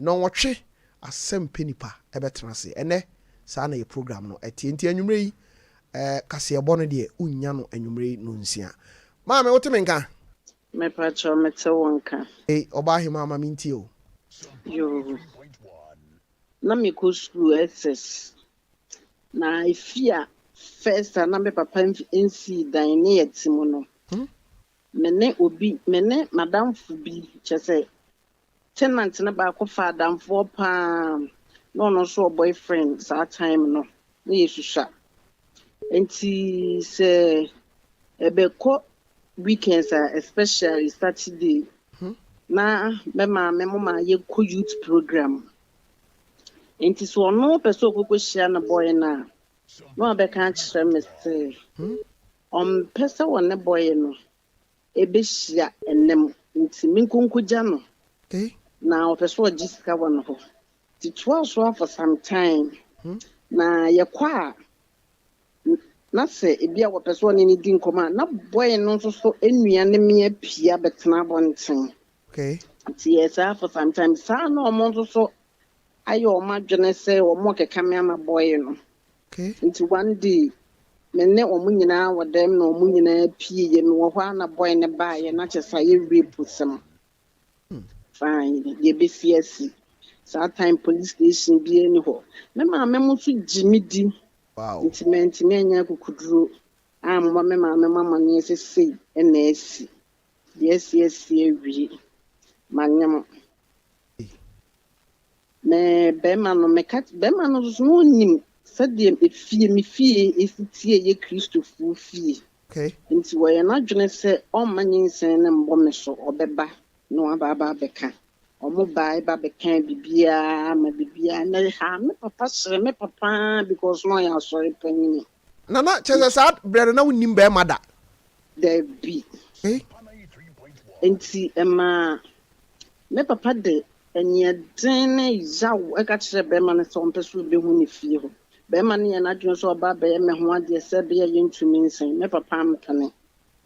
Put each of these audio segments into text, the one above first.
Nnɔnwɔtwe asɛm pɛ nipa ɛbɛtena ase. Ɛnɛ saa na yɛ program no ɛteɛ, nti anwummerɛ yi kaseɛbɔ no deɛ, wonnya no anwummerɛ yi no nsia. Maame, wote me nka? Mepakyɛw, mete wo nka. Ei, ɔbaa hema, ama mentie o. Yoo. Na mekɔ school SS. Na efi a first a na me papa nsii dan ne yɛte mu no. Me ne obi, me ne madamfo bi, kyerɛ sɛ tenant no baako fa adamfoɔ paa. Na ɔno nso wɔ boyfriend saa time no. Na yɛsusua. Nti sɛ ɛbɛkɔ weekends a, especially Saturday, na me maame mo ma yɛkɔ youth program. Nti sɛ ɔno pɛ sɛ ɔkɔkɔhyia ne boy no a, na wabɛka akyerɛ me sɛ ɔmpɛ sɛ wɔne boy no ɛbɛhyia ɛnam, nti menkɔnkɔgya no na ɔpɛ sɛ ɔgye sika wɔ ne hɔ. Nti toa so for some time na yɛkɔ a, na sɛ ebi a wɔpɛ sɛ ɔne no di nkɔmmɔ a, na boy no nso so nnua ne mmea pii abɛtena abɔnten. Nti yɛ saa for some time saa, na ɔmo nso so ayɛ ɔmo adwene sɛ ɔmo keka me ama boy no. Nti one day me ne ɔmo nyinaa wɔ dɛm na ɔmo nyinaa pie yɛ, me wɔ hɔ a, na boy no baeɛ na kyerɛ sɛ ayɛ rape sɛm. Fine, deɛ ebesi asi. Saa time police station bi ani hɔ. Me maame mo nso gye me di. Nti mantumi anya akokuduro ammɔ me maame mo amanneɛ sɛ sei ɛna asi. Deɛ asi asi awie. Manyem. Me bɛrima no, meka bɛrima no nso so na onim sɛdeɛ efie me fie esi tie yɛ Kristofoɔ fie. Nti wɔyɛ n'adwene sɛ ɔmma nyinsɛn no mbɔ me so, ɔbɛba na waba aba abɛka. Ɔmo baa ba bɛka biribiara ma biribiara na ha me papa hyerɛ me papa because na ɔyɛ asɔre panyin. Nana, kyerɛ sɛ saa berɛ no na wonnim bɛrima da? Daabi. Nti ɛmaa me papa de aniɛden ne yaw ɛka kyerɛ bɛrima no sɛ ɔmpɛ sɛ ɔbɛhu ne fie hɔ. Bɛrima no yɛ n'adwene sɛ ɔba abɛyɛ me ho adeɛ sɛ ɛbɛyɛ yɛntumi nsɛn. Me papa mpene.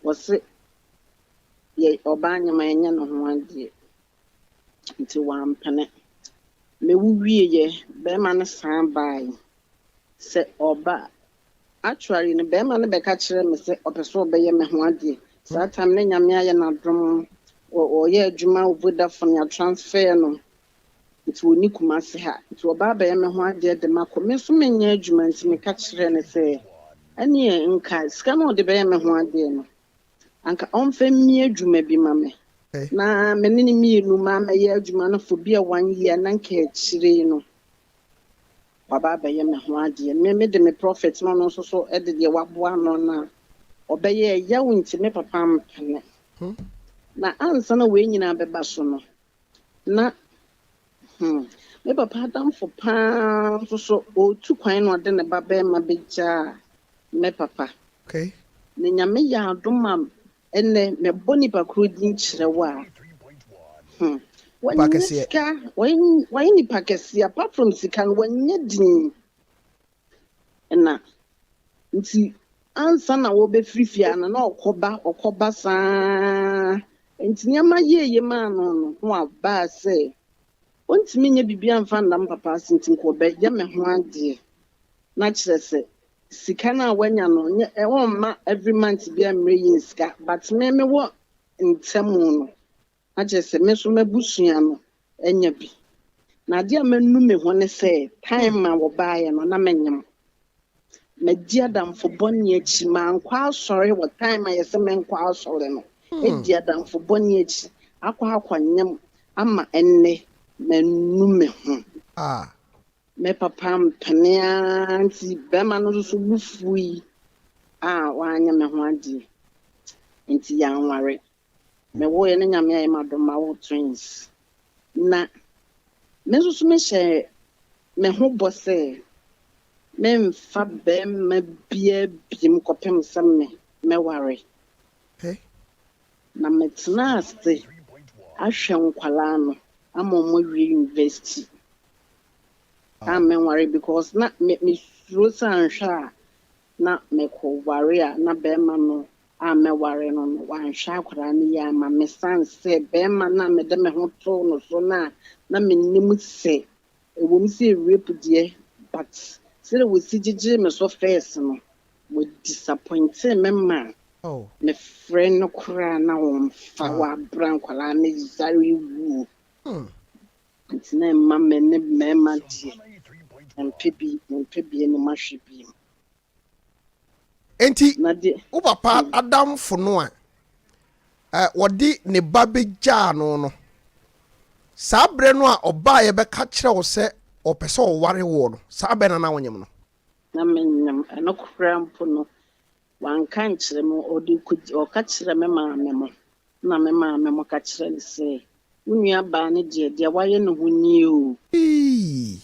Wɔse yɛ ɔbaa nyɛma ɛnyɛ ne ho adeɛ. Nti wampene. Mewu wieɛ, bɛrima no san baeɛ sɛ ɔba. Actually no, bɛrima no bɛka kyerɛ me sɛ ɔpɛ sɛ ɔbɛyɛ me ho adeɛ. Saa time ne Nyame ayɛ n'adom, ɔyɛ adwuma wɔ Vodafone, yɛ transfer no, nti ɔni Kumase ha, nti ɔba abɛyɛ me ho adeɛ de makɔ. Me nso menyɛ adwuma, nti meka kyerɛ no sɛ ɛneɛ nka sika no a ɔde bɛyɛ me ho adeɛ no, anka ɔmfa mmie adwuma bi ma me na me ne ne mmienu ma mɛyɛ adwuma no for bi a one year, na nka akyire no waba abɛyɛ me ho adeɛ. Me mede me profit no, ɔno nso so de deɛ waboa no no a ɔbɛyɛ ɛyaw, nti me papa mpene. Na ansa na wei nyinaa bɛba so no, na me papa adamfo paa nso so ɔretu kwan na ɔde ne ba bɛrima bɛgyaa me papa. Na Nyame yɛ adom a ɛnɛ mɛbɔ nipa koro din kyerɛ wo a, Nipa wanya kɛseɛ. sika, wayɛ nipa kɛseɛ. Apart from sika no, wanya din. Ɛna nti ansa na wɔbɛfiri fie ano na ɔkɔba saa, nti nneɛma yie maa no no na wabaa sɛ ɔntumi nyɛ biribi amfa nnam papa ase, nti nka ɔbɛyɛ me ho adeɛ na kyerɛ sɛ sika no a wanya no nyɛ ɔmma every month bi a mmerɛ yi sika, but me mewɔ ntɛm no na kyerɛ sɛ me nso m'abusua no anya bi. Na adeɛ a manu me ho ne sɛ time a wɔbaeɛ no na menyam madi adamfo bɔne akyi, mankɔ asɔre wɔ time a yɛsɛ menkɔ asɔre no. Edi adamfo bɔne akyi akɔ akɔnyam ama ɛnnɛ manu me ho. Me papa mpene ara, nti bɛrima no nso so bo fui a wanyɛ me ho adeɛ, nti yɛanware. Mewɔeɛ no, Nyame ayɛ m'adom, mawo twins, na me nso so mehyɛ me ho bɔ sɛ memfa bɛrima biara biem kɔpem sɛ me mɛware. Na metena ase ahwɛ nkwalaa no ama ɔmo awie university a menware, because na me mesuro sɛ anhwɛ a na mekɔware a na bɛrima no a mɛware no no, wanhwɛ akwadaa no yie amma me sane sɛ barima no a mede me ho too no so no a na mennim sɛ ɛwom sɛ rape deɛ but sɛdeɛ wɔsi gyegyee me so first no, wɔ disappointee me ma mefrɛ no koraa na ɔmfa, wabra nkwadaa no yare wuo. Nti na ɛmma me ne mmarima deɛ mempɛ bi, mempɛ bi anim ahwɛ bio. Enti wo papa adamfo no a wɔde ne ba bɛgyaa no no, saa berɛ no a ɔbaeɛ bɛka kyerɛ wo sɛ ɔpɛ sɛ ɔware woɔ no, saa berɛ na na wonyem no? Na menyem. Ɛno koraa mpo no, wanka ankyerɛ me. Ɔde kɔgye, ɔka kyerɛɛ me maame mo, ɛna me maame mo ka kyerɛɛ no sɛ, Wo nuabaa no deɛ, deɛ wayɛ ne ho nie o. Eii!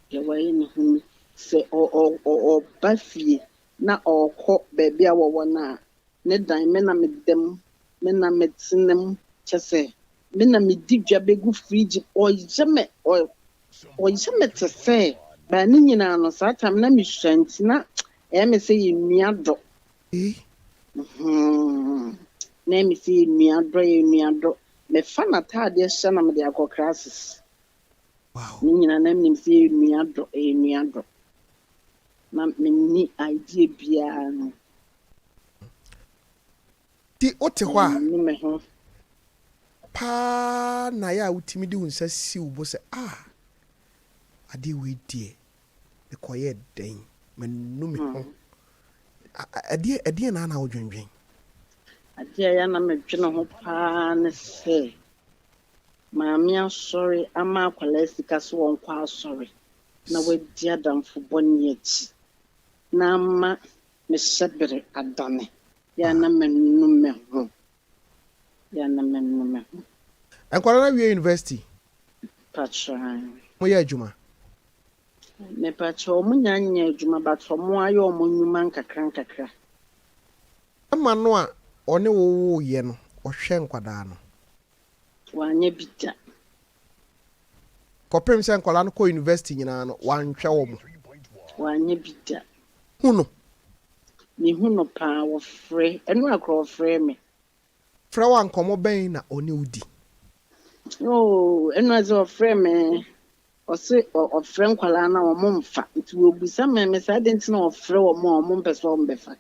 Deɛ wayɛ ne ho ni. Sɛ ɔ, ɔ, ɔ, ɔba fie na ɔrekɔ baabi a wɔwɔ no a, ne dan, me na meda mu, me na metena mu, kyerɛ sɛ, me na medi dwa bɛgu fridge mu. Ɔyɛ me, ɔ, ɔyɛ me te sɛ, but ne nyinaa no, saa time no na mesua nti na ɛyɛ me sɛ yɛnnua dɔ. Eii! Mm-hmm. Na ɛyɛ me sɛ yɛnnua dɔ, yɛnnua dɔ. Mefa n'ataadeɛ hyɛ na mede akɔ classes. Wow. Ne nyinaa na menim sɛ ɛyɛ nua dɔ, ɛyɛ nua dɔ. Na menni idea biara no. Nti wote hɔ a. Menu me ho. Paa na yɛ a wotumi de wo nsa si wo bo sɛ ah adeɛ wei deɛ mekɔyɛɛ dɛn, manu me ho. Ɛdeɛ ɛdeɛn na na wodwendwen? Adeɛ a ɛyɛ a na medwene ho paa ne sɛ Maame asɔre ama akwadaa sika sɛ ɔnkɔ asɔre na wadi adamfo bɔne akyi na ama me hyɛbere adane. Yɛ a na manu me ho. Yɛ a na manu me ho. Nkwadaa no awie university? Mpakyɛw. Wɔyɛ adwuma? Mepakyɛw, wɔn nnya nyɛ adwuma but wɔn ayɛ wɔn nnwuma nkakra nkakra. Bɛma no a ɔne wo woeɛ no ɔhwɛ nkwadaa no? Wanyɛ bi da. Kɔpem sɛ nkwadaa no kɔ university nyinaa no wanhwɛ wɔn? Wanyɛ bi da. Hu no? Mehu no paa, wɔfrɛ, ɛnora koraa ɔfrɛɛ me. Frɛ wo a nkɔmmɔ bɛn na ɔne wo di? Oh, ɛnora dze ɔfrɛɛ me, ɔse ɔfrɛ nkwadaa no a wɔn mfa, nti wɔbisa me, me sɛ adɛn nti na ɔfrɛ wɔn a wɔn mpɛ sɛ wɔn bɛfa.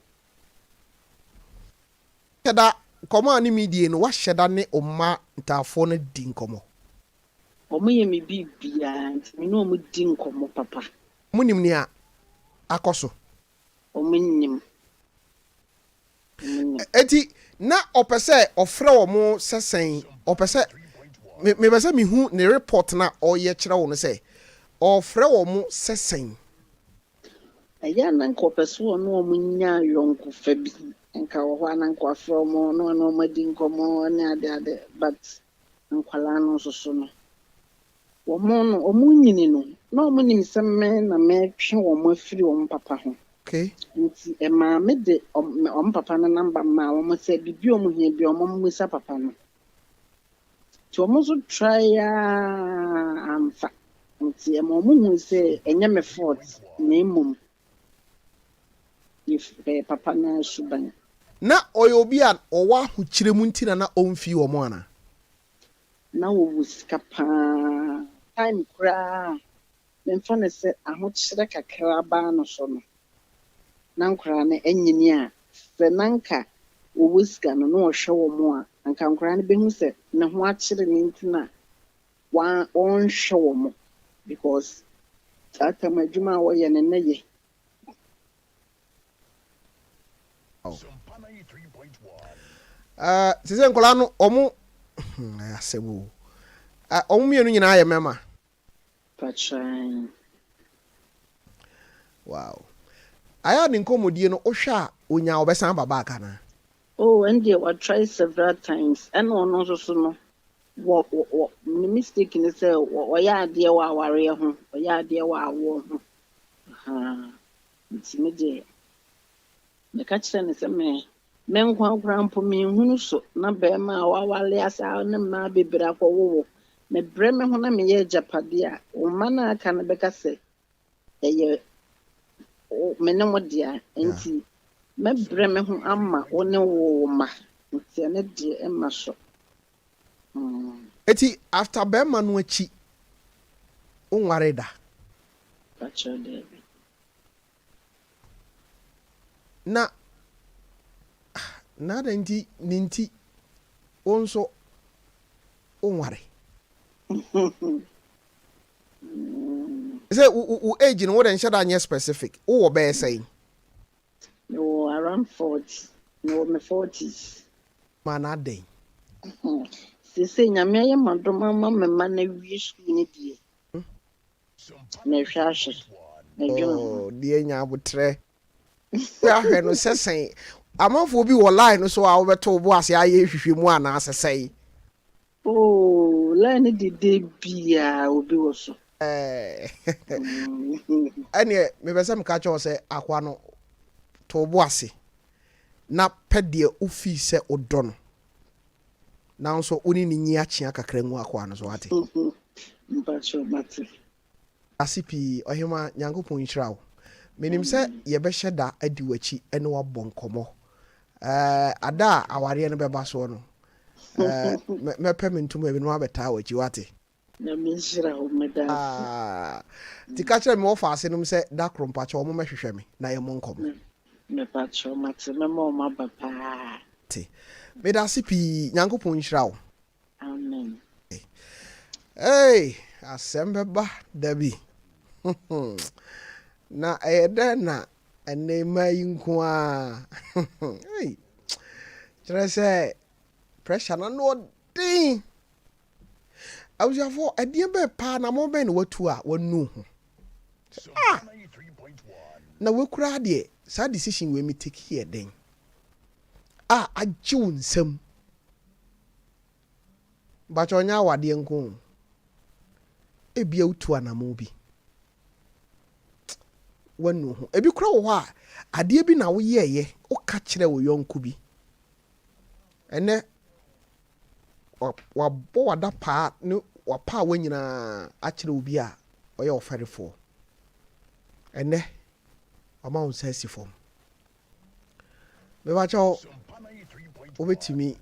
Hyɛ da, nkɔmmɔ a ne me die no, woahyɛ da ne wo mma ntaafoɔ no adi nkɔmmɔ? Wɔn yɛ me biribiara, nti me ne wɔn di nkɔmmɔ papa. Wɔn nim nea akɔ so? Wɔn nim. Enti na ɔpɛ sɛ ɔfrɛ wɔn sɛ sɛn? Ɔpɛ sɛ, me, mepɛ sɛ mehu ne report no a ɔreyɛ kyerɛ wo no sɛ, ɔrefrɛ wɔn sɛ sɛn? Ɛyɛ a na anka ɔpɛ sɛ ɔne wɔn nya ayɔnkofa bi. Anka wɔ hɔ a na anka wafrɛ wɔn na ɔne wɔn adi nkɔmmɔ ne adeade but nkwadaa no nso so no, Wɔn no, wɔrenyini no, na wɔnim sɛ me na meretwe wɔn afiri wɔn papa ho. Nti ɛmaa mede wɔn papa no namba maa wɔn sɛ biribi a wɔhia biara wɔmmisa papa no. Nti wɔn nso try ara amfa. Nti ɛma wɔhui sɛ ɛnyɛ me fault na mmom ɛyɛ papa no ara suban. Ná ɔyɛ obi a ɔwɔ ahokyere mu nti na na ɔmfii wɔn anaa? Na wɔwɔ sika paa. Time koraa a memfa no sɛ ahokyerɛ kakra baa no so no, na nkwadaa no anyini a, sɛ na anka wɔwɔ sika no na ɔhwɛ wɔn a, anka nkwadaa no bɛhu sɛ ne ho akyere no nti na ɔnhwɛ wɔn because saa time adwuma a wɔyɛ no na yɛ. Te sɛ nkwadaa no wɔn ɛyɛ asɛm o. Wɔn mmienu nyinaa yɛ mmarima. Patran. Wow. Ayɛ a ne nkɔmmɔdie no wohwɛ a onya ɔbɛsan aba back anaa? Oh ɛndeɛ wa try several times ɛna ɔno nso so no wɔ wɔ ne mistake ne sɛ ɔyɛ adeɛ wɔ awareɛ ho ɔyɛ adeɛ wɔ awoɔ ho ahaa. Nti me deɛ, meka kyerɛɛ no sɛ me, me nkoa koraa mpo menhunu so na barima a wawale asa ne mmaa bebree akɔwo wo. Mebrɛ me ho na meyɛ agyapadeɛ a, wo mma no a aka no bɛka sɛ ɛyɛ me ne wo dea. Nti Mɛbrɛ me ho ama wo ne wo mma, nti ɛno deɛ ɛmma so. Eti after bɛrima no akyi, wonware da? Pakyɛ, daabi. Na adɛn nti ne nti wo nso wonware? Sɛ wo age no, wode nhyɛ da nyɛ specific, wowɔ bɛyɛ sɛn? Mewɔ around 40. Mewɔ me 40s. Ma na adɛn? Seesei Nyame ayɛ m'adom ama me mma no awie sukuu no deɛ. Mehwɛ ahwɛ. Medwene ho. Oh, deɛ nya abotrɛ. Hwɛ ahwɛ no sɛ sɛn? Amanfoɔ bi wɔ line no so a wobɛto wo bo ase ayɛ hwehwɛ mu anaasɛ sɛn? Oh, line no dede biaa obi wɔ so. Ɛneɛ mepɛ sɛ meka kyerɛ wo sɛ akoa no, to wo bo ase na pɛ deɛ wofii sɛ wodɔ no, nanso wo ne ne nyi akyea kakra ngu akoa no so, wate? Mpakyɛ, mate. Ase pii, ɔhema. Nyankopɔn nhyira wo. Menim sɛ yɛbɛhyɛ da adi w'akyi ne wabɔ nkɔmmɔ. Ada a awareɛ no bɛba soɔ no, mɛpɛ me ntoma bi na wabɛtaa w'akyi, wate? Nyame nhyira wo, meda ase. Ah, nti ka kyerɛ me wɔfa ase nom sɛ da koro, mpakyɛ, ɔmo mɛhwehwɛ me na yɛmmɔ nkɔmmɔ. Mepakyɛ, mate. Mɛma ɔmo aba paa. Te, meda ase pii. Nyankopɔn nhyira wo. Amen. Hey, asɛm bɛba da bi na ɛyɛ dɛn na ɛnɛ mmaa yi nko a? Hey, kyerɛ sɛ pressure na no ɔden. Abusuafoɔ, ɛdeɛ bɛn paa na mo bɛn na watu a wanu ho? Ah, na wakura deɛ saa decision wei mi take yɛ den a agye wo nsam. Bakyɛ, ɔnyɛ awadeɛ nko o. Ebia wotu anamo bi, wanu ho. Ebi kora wɔ hɔ a, adeɛ bi na woyɛɛyɛ, woka kyerɛ wo yɔnko bi, ɛnɛ wabɔ wada paa ne wapa a nyinaa akyerɛ obi a ɔyɛ ɔfɛrefoɔ. Ɛnɛ wama wo nsa asi fam. Mebakyɛw, wobɛtumi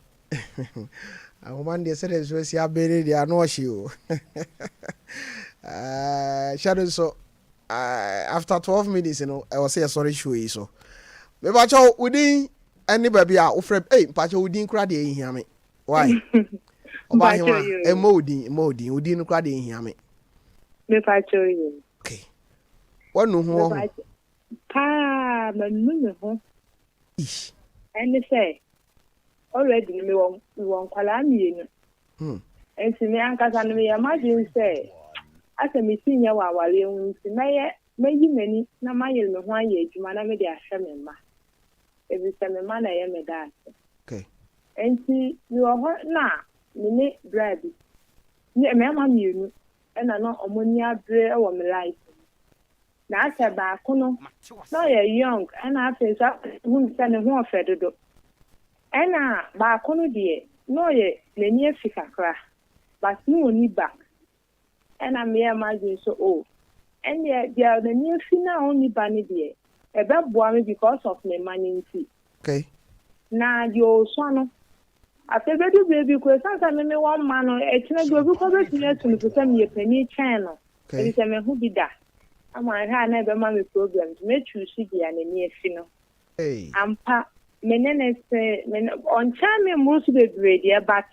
ahoma no deɛ, sɛdeɛ nso asi abere deɛ, ano ɔhye o. Hyɛ no nso, after 12 minutes no, ɛwɔ sɛ yɛsɔre show yi so. Mebakyɛw, wo din ɛne baabi a wofrɛ? Ei, mpakyɛw, wo din koraa deɛ ɛhia me. Why, ɔbaahema? Ɛmmɔ wo din, mmɔ wo din, wo din no koraa deɛ ɛhia me. Mepakyɛw yi. Okay, wanu ho wɔ ho? Paa, manu me ho. Ish. Ɛne sɛ already no, mewɔ nkwalaa mmienu. Nti me ankasa no, meyɛ m'adwene sɛ asɛ mesi nyɛ wɔ awareɛ ho, nti mɛyɛ mɛyi m'ani na mayere me ho ayɛ adwuma na mede ahwɛ me mma, ɛfiri sɛ me mma na ɛyɛ me da ase. Nti mewɔ hɔ na me ne bra bi ne mmarima mmienu ɛna na ɔmo ani abere wɔ me life mu. Na asɛ baako no na ɔyɛ young, ɛna afei nso hu sɛ ne ho ɔfɛ dodo, ɛna baako no deɛ na ɔyɛ n'ani afi kakra, but ne ɔni ba. Ɛna meyɛ m'adwene so o, ɛnneɛ deɛ n'ani afi na ɔnni ba no deɛ, ɛbɛboa me because of me mma no nti. Na deɛ ɔsua no, afei bɛdu bere bi kɔ, ɛsiane sɛ meme wɔ mma no, ɛkyena bi obi kɔ bɛtumi atu no fo sɛ meyɛ panin kyɛn no, ɛfiri sɛ meho bi da ama ahwɛ a na ɛbɛma me problem, nti mɛtwiw so deɛ n'ani afi no. Hey. Ampa, me ne ne se me ne ɔnkyɛn me mmoro so bebree deɛ, but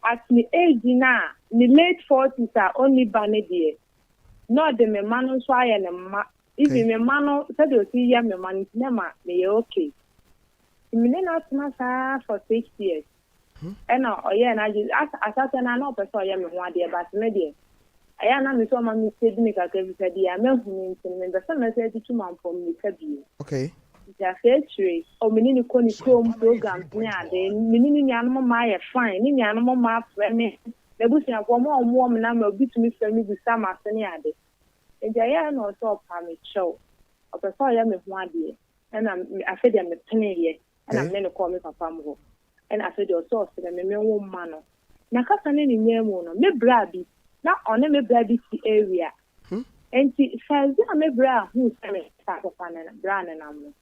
at ne age na ne late 40s a ɔnni ba ne deɛ, na ɔde me mma no nso ayɛ ne mma. Even me mma no, sɛdeɛ ɔsi yɛ me mma no nti na ma meyɛ okay. Nti me ne no atena saa for 6 years, ɛna ɔyɛɛ n'adwene asasɛ no a na ɔpɛ sɛ ɔyɛ me ho adeɛ, but me deɛ, ɛyɛ a na me sɛ ɔma me sɛ di me kakra fi sɛ deɛ a mahu no nti no, mempɛ sɛ mɛsɛ atutu mampɔ mmirika bio. Nti afei akyire ɔ, me ne ne kɔ ne kurom programs ne ade. Me ne ne nuanom mmaa yɛ fine. Ne nuanom mmaa frɛ me, n'abusuafoɔ mo a ɔmo wɔ me nama, obi tumi frɛ me bisa me ase ne ade. Nti ɛyɛ na ɔsɛ ɔpa me kyɛw, ɔpɛ sɛ ɔyɛ me ho adeɛ, ɛna afei deɛ mepeneeɛ, ɛna me ne no kɔɔ me papa mu hɔ. Ɛna afei deɛ ɔsɛ ɔsrɛ me menwo mma no. Na kasa ne ne nyɛ mu no, me bra bi na ɔne me bra bi si area. Nti first a me bra hu sɛ me saa papa ne bra ne nam no.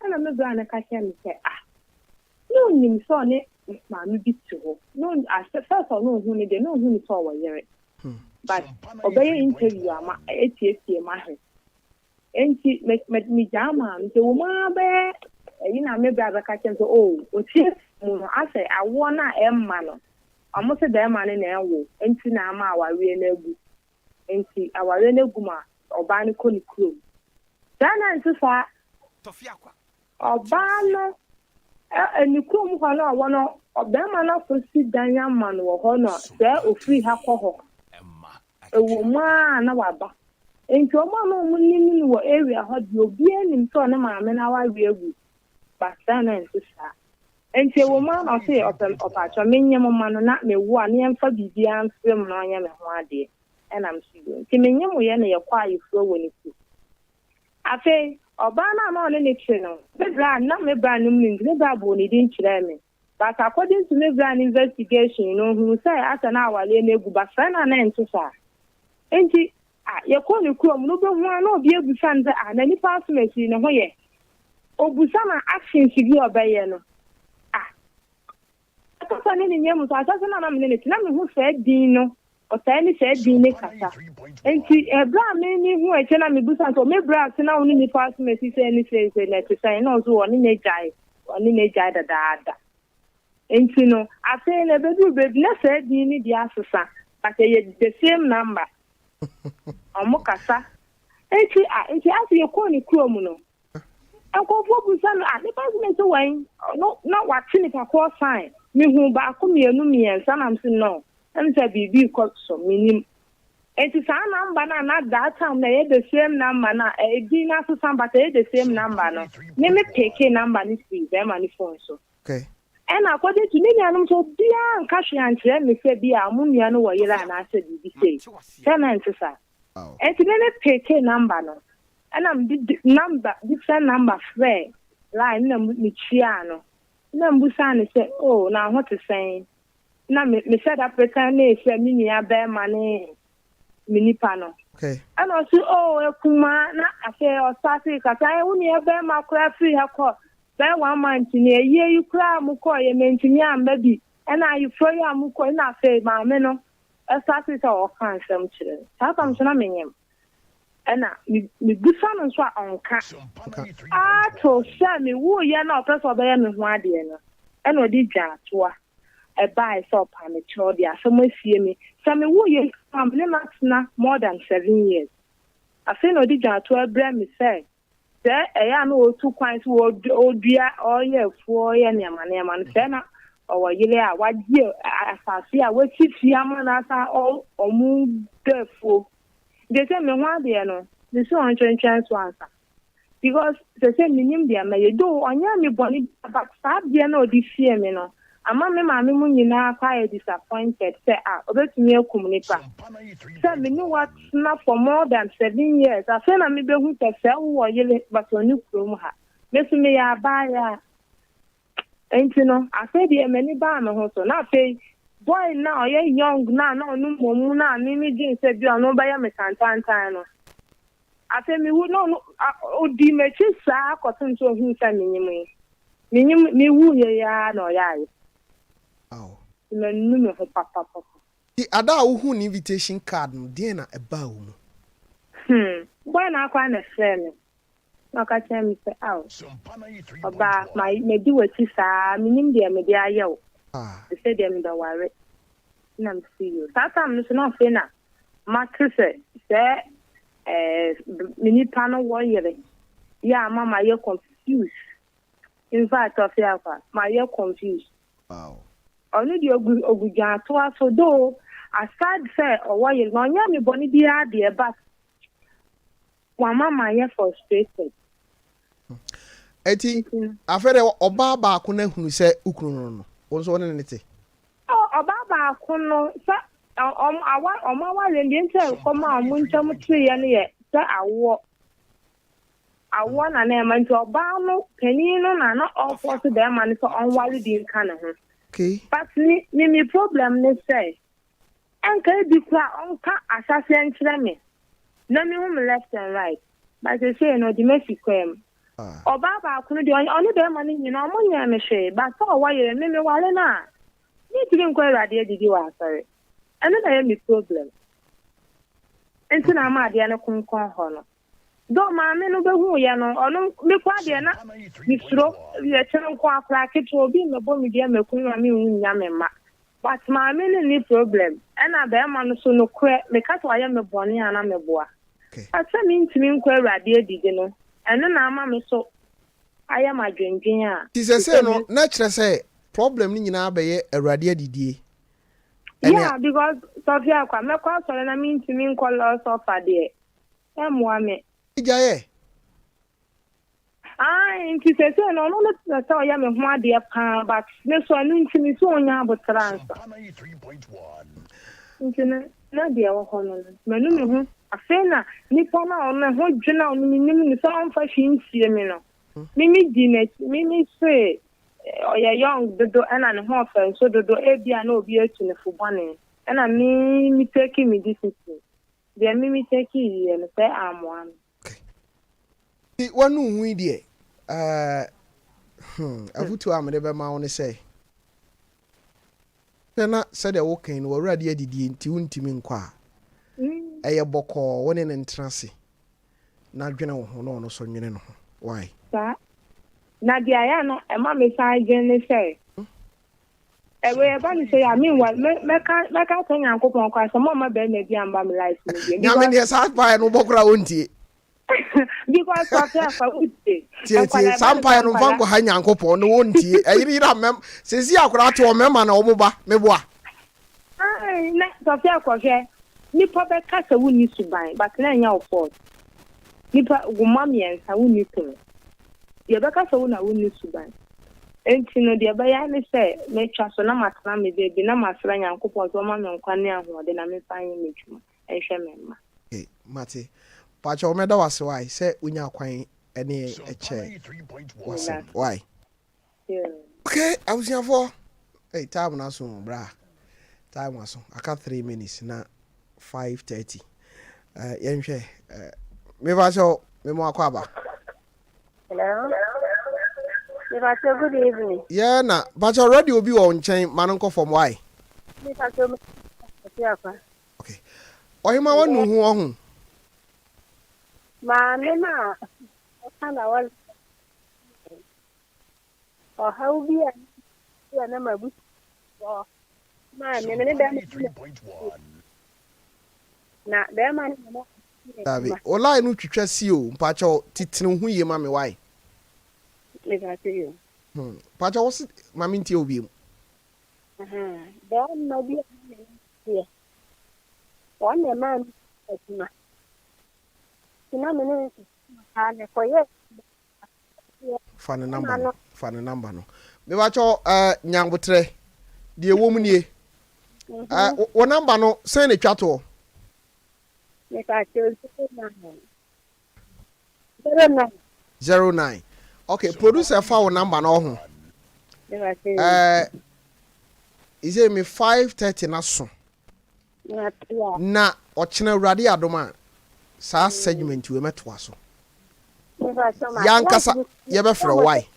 Ɛna me bra no ka kyerɛɛ me sɛ, ah, na ɔnim sɛ ɔne maame bi te hɔ. Na ɔn, asɛ, first ɔno ɔhu no deɛ, na ɔhu no sɛ ɔwɔ yere. But ɔbɛyɛ interview ama, atietie mahwɛ. Enti me, me, megyaa maa no. Nti ɛwɔ mu ara bɛyɛ ɛyi na me bra bɛka kyerɛ me sɛ, oh, ɔtie mu no, asɛ awoɔ no a ɛmma no, ɔmo se bɛrima no na ɛnwo, enti na ama awareɛ no agu. Enti awareɛ no agu ma ɔbaa no kɔ ne kurom. Saa na ɛnte saa. Ɔbaa no, ɛ, ne kurom hɔ no a ɔwɔ no, ɔbarima no akɔsi dan ama no wɔ hɔ na sɛ ɔfiri ha kɔ hɔ. Ɛwɔ mu ara na waba. Enti wɔn a na wɔnim no wɔ area hɔ deɛ, obiara nim sɛ ɔne maame no awareɛ agu. But saa na ɛnte saa. Enti ɛwɔ mu ara na ɔse ɔpɛ, ɔpaakyɛw menyɛ mo mma no na mewo a na yɛmfa biribiara mfrɛ mu na ɔnyɛ me ho adeɛ. Ɛna mese yoo. Nti menye mo yɛ na yɛkɔ ayeforɔ wɔ ne kurom. Afei, ɔbaa no a na ɔne no te no, me bra na me bra nim no nti, me bra bɔɔ ne din kyerɛɛ me. But according to me bra no investigation no, ohuu sɛ asɛ na awareɛ no agu, but saa na na ɛnte saa. Nti, ah, yɛkɔɔ ne kurom no, wobɛhu a na obi abusa no sɛ, ah, na nipa asom asi ne ho yɛ. Obusa no actions bi a ɔbɛyɛ no, ah, ɛkasa ne ne nyɛ mu so, ahyɛse no a na me ne no te, na mehu saa din no Ɔtaa ne saa din no kasa. Enti ɛberɛ a me mehu akyire na mebusa no sɛ, me berɛ ase na wo ne nipa asom asi sei ne sei sei na ɛte sɛn? Na ɔse ɔne no agyae, ɔne no agyae dadaada. Enti no, afei no ɛbɛduru berɛ bi na saa din no deɛ asesa, but ɛyɛ the same number. Wɔn kasa. Enti a, enti afei yɛkɔɔ ne kurom no, Nkurɔfoɔ bisa no, ah, nipa nso mese wɛn? No, na wate nipa korɔ sign. Mehu baako, mmienu, mmiɛnsa na mese no, ɛm sɛ biribi rekɔ so, menim. Enti saa number no a na that time na ɛyɛ the same number no a, edin no asesa but ɛyɛ the same number no, me me peke number no firi bɛrima no phone so. Okay. Ɛna according to me nuanom nso obiara nka hwee ankyerɛ me sɛ bi a mo nua no wɔ yere anaasɛ biribi sei. Sɛ na ɛnte saa. Enti me me peke number no. Ɛna mede number different number frɛɛ line no na mekyiaa no. Na mebusaa no sɛ, oh, na wo ho te sɛn? Na me mehyɛ da pretendee sɛ me nua bɛrima ne me nipa no. Okay. Ɛna ɔse, oh, akumaa. Na afei ɔstartee kasa, eh, wo nua bɛrima koraa firi ha kɔ bɛyɛ one month ni, ayie yi koraa a mokɔeɛ mantumi amma bi, ɛna ayeforɔ yi a mokɔeɛ, na afei maame no startee sɛ ɔka nsɛm kyerɛ no. Saa tam nso na menyem. Ɛna mebisa no nso a ɔnka. Ara till sɛ mewuiɛ na ɔpɛ sɛ ɔbɛyɛ me ho adeɛ no, ɛna ɔde dwaatoa ɛbaeɛ sɛ ɔpaa me kyɛw de asɛm asie me. Sɛ mewuiɛ mpo a, me ne no atena more than 7 years. Afei na ɔde dwaatoa brɛ me sɛ sɛ ɛyɛ a na ɔretu kwan sɛ ɔredua, ɔreyɛ afuo, ɔreyɛ nneɛma nneɛma no, sɛ na ɔwɔ yere a wagye asase a wasi fie ama no asan ɔmo dɔ afuo. Nti sɛ me ho adeɛ no, me sɛ ɔntwentwɛn so ansa. Because sɛ menim deɛ mɛyɛ. Though ɔnyɛ me bɔne bi, but saa adeɛ na ɔde sie me no, ama me maame mu nyinaa kɔ ayɛ disappointed sɛ ah, obetumi akum nipa. Sɛ me ne watena for more than 7 years, afei na mebɛhu sɛ wowɔ yere but ɔne kurom ha. Me so meyɛ abaayewa. Nti no, afei deɛ m'ani baa me ho so. Na afei, boy na ɔyɛ young na na ɔno mmom na me me dwen sɛ bi ɔno bɛyɛ me tantantan no. Afei mewu na ɔno odi m'akyi saa kɔtem sɛ ohuu sɛ menyim yi. Menyim mewu yɛ ya na ɔyɛ ayɛ. Aw. Manu me ho papapapa. Nti ada a wohuu ne invitation card no, deɛn na ɛbaa wo mu? Boy na akora na ɛfrɛ me. Na ɔka kyerɛ me sɛ, aw, ɔbaa, ma madi w'akyi saa, menim deɛ mede ayɛ wo. Ah. Te sɛ deɛ mebɛware. Na mesi yo. Saa time no so na afei na mate sɛ ɛɛ me nipa no wɔ yere yɛ ama ma yɛ confused. In fact, ɔfe akwa, ma yɛ confused. Wow. Ɔno deɛ ogu dwaatoa so though aside sɛ ɔwɔ yere na ɔnyɛ me bɔne biara deɛ, but wama ma yɛ frustrated. Eti afei deɛ ɔbaa baako no ahunu sɛ wo kunu no, wo nso wo ne ne te. Ɔbaa baako no sɛ ɔmo awa ɔmo awareɛ deɛ nti a ɛkɔm a ɔmo ntam teeɛ no yɛ sɛ awoɔ na na ɛma nti ɔbaa no panin no na na ɔfɔ so bɛrima no sɛ ɔnware bi nka ne ho. Okay. But me problem ne sɛ ɛnka ebi kora ɔnka ahyɛseɛ nkyerɛ me na mehu me left and right, but sesei no ɔde masi kwan mu. Ɔbaa baako no deɛ ɔne bɛrima no nyinaa ɔmo nyɛɛ me hwee but sɛ ɔwɔ yere me meware no a mentumi nkɔ Awurade adidi wɔ asɔre. Ɛno na ɛyɛ me problem. Nti na ama adeɛ no konkɔn hɔ no. Though maame no bɛhuuiɛ no ɔno me koraa deɛ na mesuro yɛkyerɛ nko akwadaa ketewa obi mmɛbɔ me dua mɛku me ma menwu nnya me mma but maame no nni problem ɛna bɛrima no so nokorɛ meka sɛ wayɛ me bɔne a na meboa but sɛ mentumi nkɔ awurade adidi no ɛno na ama me so ayɛ m'adwendwen a. Nti sɛsei no na kyerɛ sɛ problem no nyinaa bɛyɛ awurade adidie ɛne. Yeah because Sɔfia kwa mɛkɔ asɔre na mentumi nkɔ Lord's offer deɛ ɛmmoa me. Gyaeɛ. Ae nti sesei no ɔno no pɛ sɛ ɔyɛ me ho adeɛ paa but me so ɛno nti me so ɔnya aboterɛ ansa. Nti no na deɛ ɛwɔ hɔ no no manu me ho afei na nipa no a ɔno ɛho dwene a ɔno menim no sɛ ɔmfa hwee nsie me no me me di n'akyi me me se ɔyɛ young dodo ɛna ne ho ɔfɛ nso dodo ebia na obi atu ne fo bɔne ɛna me me take me decision deɛ me me take yie no sɛ ammoa me. Okay. Nti wanu ho yi deɛ, eh, hmm, afutuo a mede bɛma wo ne sɛ, hwɛ na sɛdeɛ woka yi no, w'Awurade adidie nti wontumi nkɔ a, ɛyɛ bɔkɔɔ, wo ne no ntena ase na dwene wo ho na ɔno nso nwene ne ho. Why? Saa. Na deɛ ɛyɛ a na ɛma me san dwene ne sɛ, Ɛwei ɛba no sei a menware mɛ mɛka mɛka akyerɛ Nyankopɔn koraa sɛ mɔmma bɛrima bi amba me life mu bio Nyame because deɛ saa mpaeɛ no wobɔ koraa ɔntie. because ɔfɛ afa wotie Tie tie nkwadaa ɛba saa no mpaeɛ sɛ no mfa nkwadaa nkɔha Nyankopɔn no ɔntie. Ɛyere yere a mɛm sɛsi akwadaa te hɔ mɛma na wɔn ba meboa. Ae na sɔfɛ akɔhwɛ nipa bɛka sɛ wonni suban but na ɛnyɛ wo fault nipa wo mma mmiɛnsa wonni kunu deɛ bɛka sɛ wo na wonni suban Enti no, deɛ ɛbɛyɛ ara ne sɛ mɛtwa so na matena me baabi na masrɛ Nyankopɔn sɛ ɔmma me nkwa ne ahoɔden na memfa nyɛ m'adwuma nhwɛ me mma. Okay mate. Pakyɛw mɛda wo ase wai sɛ wonyaa kwan ne yɛn kyɛɛ w'asɛm wai. Okay abusuafoɔ hey time no aso o bra time aso aka 3 minutes na 5:30 uh, yɛnhwɛ uh, mepakyɛw mema wakɔ aba. Hello. Mepacho good evening. Yeah na pacho radio bi wɔ nkyɛn ma no nkɔ fam why? Mepacho me akwa. Okay. Ɔhema wa nu ho ɔho. Maame na ɔka na wɔ ɔhaw bi a bi a na mabu wɔ maa me ne bɛrima na bɛrima no na Dabi, wo line no twitwa si o, mpakyɛw titiriw ho yie ma me why? Mepatse yo. Hmm, mpakyɛw wo se ma me ntie wo biom. Ahaa, bɛrima bi a na me ne no teɛ, wɔn na ɛmaa me adwuma. Nti na me ne no te paa, mekɔyɛɛ Fa ne number no, fa ne number no. Mepakyɛw eh, nyanbotrɛ, deɛ ɛwɔ mu nie. Eh, wo number no, sɛn na ɛtwa toɔ? Mepakyɛw 09. 09. 09. Okay, producer fa wo number no ɔho. Mepakyɛw. Eh, isɛ me 5:30 na so. Na ɔkyena Awurade adom a saa segment wei mɛtoa so. Yɛankasa yɛbɛfrɛ wo why?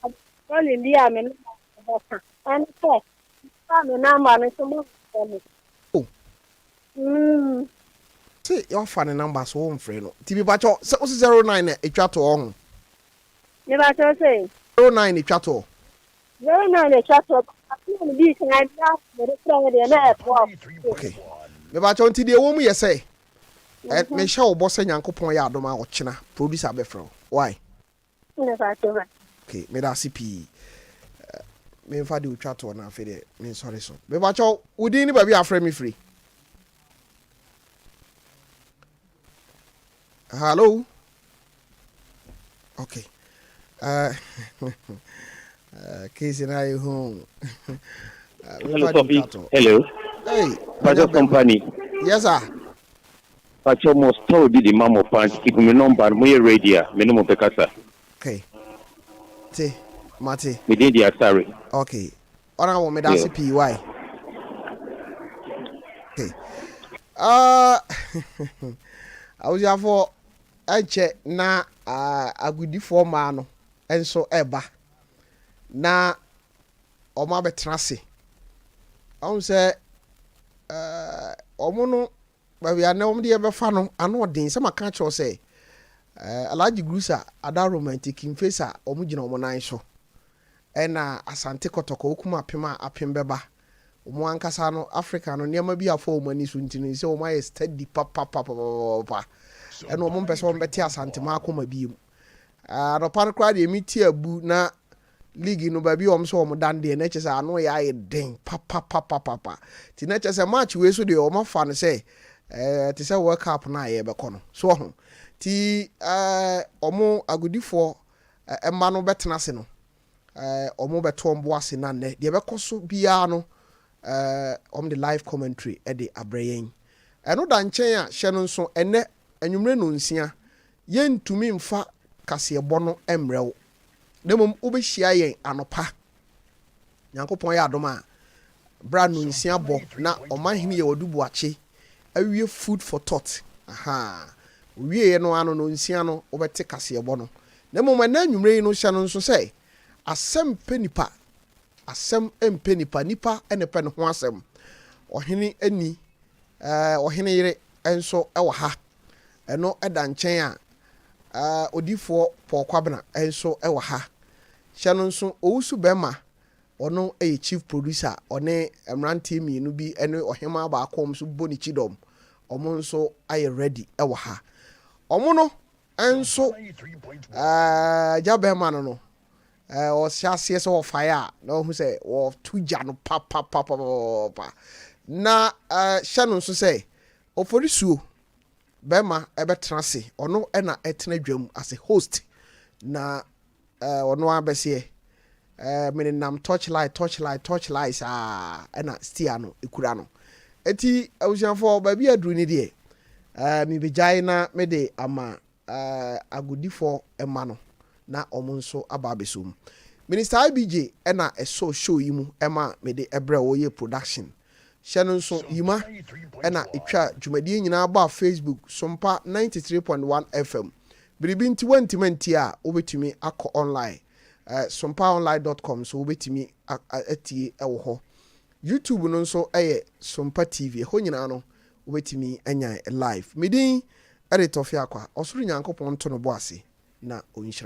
Calling bi a me ne bɛka ɛne sɛ fa me number no so mo mfrɛ me. Oh. Se yɛwafa ne number so wo mfrɛ no. Nti mepakyɛw sɛ wo se 09 na etwa toɔ ho. Mepakyɛw sɛ. 09 na etwa toɔ. 09 na etwa toɔ but na me dii kan de a mede frɛ no deɛ na ɛtoa so. Okay. Mepakyɛw nti deɛ ɛwɔ mu yɛ sɛ mehyɛ wo bɔ sɛ Nyankopɔn yɛ adom a ɔkyena producer bɛfrɛ wo. Why? Okay, meda ase pii. Memfa de otwa toɔ na afei deɛ mensɔre so. Mepakyɛw, wo din ne baabi a afrɛ me firi? Hello? Okay. Case na ayɛ hu. Hello, Sophie. Hello. Hey, Pacho company. Yes, sir. Pacho mo story bi di ma mo pa nti keep me number no mo yɛ ready a me ne mo bɛkasa. Okay. Te, mate. Me din di Asare. Okay. Ɔna wo meda ase pii why? Okay. Uh, abusuafoɔ ɛnkyɛ na uh, agodifoɔ mmaa no. nso ɛreba na wɔn abɛtena ase. Wɔn sɛ wɔn no baabi a na wɔn de yɛbɛfa no ano ɔden sɛ maka kyerɛw sɛ Alhaji Grusa Ada Romantic Mfesa wɔn gyina wɔn nan so ɛna Asante Kɔtɔkɔ okum apem a apem bɛba wɔn ankasa no Africa no nneɛma bi afɔ wɔn ani so nti no sɛ wɔn ayɛ steady papapapapapa ɛna wɔn mpɛ sɛ wɔn bɛte Asantema akoma bi mu. Anɔpa no koraa deɛ mi ti abu na league no baabi a wɔn sɛ wɔn dan deɛ na kyerɛ sɛ ano yɛ ayɛ den papapapapa ti na kyerɛ sɛ match wei so deɛ wɔn afa no sɛ te sɛ World Cup no a yɛbɛkɔ no so ɔho ti wɔn agodifoɔ mma no bɛtena ase no wɔn bɛto wɔn bo ase na nnɛ deɛ ɛbɛkɔ so biara no wɔn de live commentary de abrɛ yɛn. Ɛno da nkyɛn a hyɛ no nso ɛnɛ anwummerɛ no nsia yɛntumi mfa kaseɛbɔ no mmerɛ wo na mmom wobɛhyia yɛn anɔpa Nyankopɔn yɛ adom a bra no nsia bɔ na ɔmanhene yɛ wɔde buakye awie food for thought. Aha owieɛ no ano no nsia no wobɛte kaseɛbɔ no na mmom ɛnɛ anwummerɛ yi no hyɛ no nso sɛ asɛm pɛ nipa asɛm mpɛ nipa nipa ɛna pɛ ne ho asɛm. Ɔhene ani ɔhene yere nso ɛwɔ ha. Ɛno ɛda nkyɛn a odifoɔ Paul Kwabena nso ɛwɔ ha. Hyɛ no nso Owusu bɛrima ɔno yɛ chief producer ɔne mmeranteɛ mmienu bi ne ɔhemaa baako a wɔn nso bɔ ne kyidɔm wɔn nso ayɛ ready wɔ ha. Wɔn no nso gya bɛrima no ɔhyɛ aseɛ sɛ ɔfaeɛ a na ɔhu sɛ wɔto gya no papapapapa na hyɛ no nso sɛ Oforisuo bɛrima ɛbɛtena ase ɔno ɛna ɛtena dwam as a host na ɔno abɛseɛ menenam torchlight torchlight torchlight saa ɛna steer no ekura no. Eti abusuafoɔ baabi aduru ni deɛ mebegyae na mede ama agodifoɔ ɛma no na ɔmo nso aba abɛso mu. Minister IBJ ɛna ɛsɔ show yi mu ɛma mede ɛbrɛ wɔyɛ production. Hyɛ no nso yima ɛna etwa dwumadie nyinaa bɔ a Facebook Sompa 93.1 FM. Biribi nti wɔntumi nti a wobɛtumi akɔ online sompaonline.com so wobɛtumi atie ɛwɔ hɔ. YouTube no nso ɛyɛ Sompa TV. Ɛhɔ nyinaa no wobɛtumi anya live. Medin ɛde Tɔfe Akwa. Ɔsoro Nyankopɔn nto no bo ase na ɔnhyira.